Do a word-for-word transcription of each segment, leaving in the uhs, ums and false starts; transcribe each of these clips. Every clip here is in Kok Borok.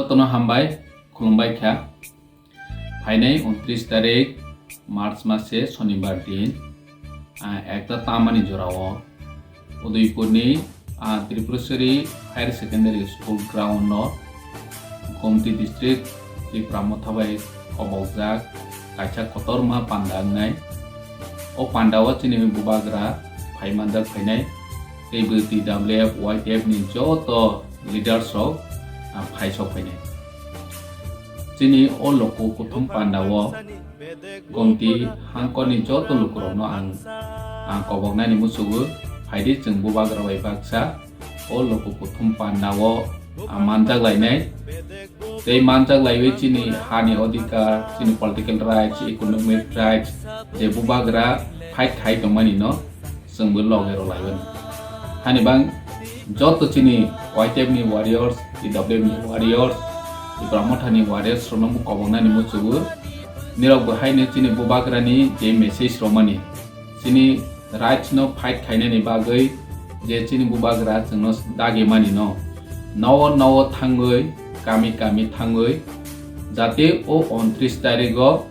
Jotono hambai, khulumbai kha. Phainai untris tarik March mase Sonibar din, ah, ekta tamani jorao Udaipurni, ah, Tripuraswari Higher Secondary School ground o Gomti District Tipra Motha bai kobokjak kaisa kotorma panda wngnai. O panda o chini bubagra phai manjak phainai, tei bo T W F, Y T F ni joto leaders rok, ah, phai sok phainai. Chini o loko kuthum panda o Gomti hangkor ni joto lukurokno ang, ang koboknani muchugo, phaidi chwng bubagra bai baksa o loko kuthum panda o, ah, manjak lainai. Tei manjak laiwi chini hani odhikar, chini political rights, economic rights, je bubagra fight khai tongmani no chwngbo loge rw laiwi. Hani bang joto chini Y T F ni warriors, T W F ni warriors, Tipra Motha ni warriors rokno bo koboknani muchugo. Nirok bo haino chini bubagra ni je message romani, chini rights no fight khainani bagwi je chini bubagra chwngno dagi mani no. Nowo nowo thangwi, kami kami thangwi, jate o untris tarigo,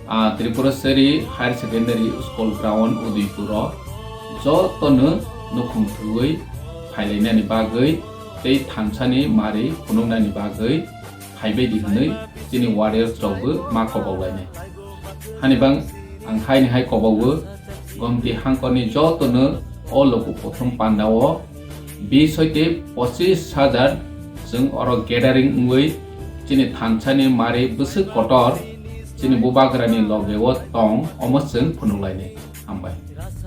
ah, Tripuraswari Higher Secondary School ground Udaipur o jotono nukhung thwiwi phailainani bagwi tei thansani mari phunuknani bagwi phaibaidi hwnwi chini warriors rokbo ma kobok lainai. Hani bang ang haini hai kobogo Gomti hangkorni jotono o loko kuthum panda o bis hoite pochis hajar chwng oro gathering wngwi chini thansani mari bwswk kotor chini bubagrani loge o tong omo chwng phunuk lainai. Hambai.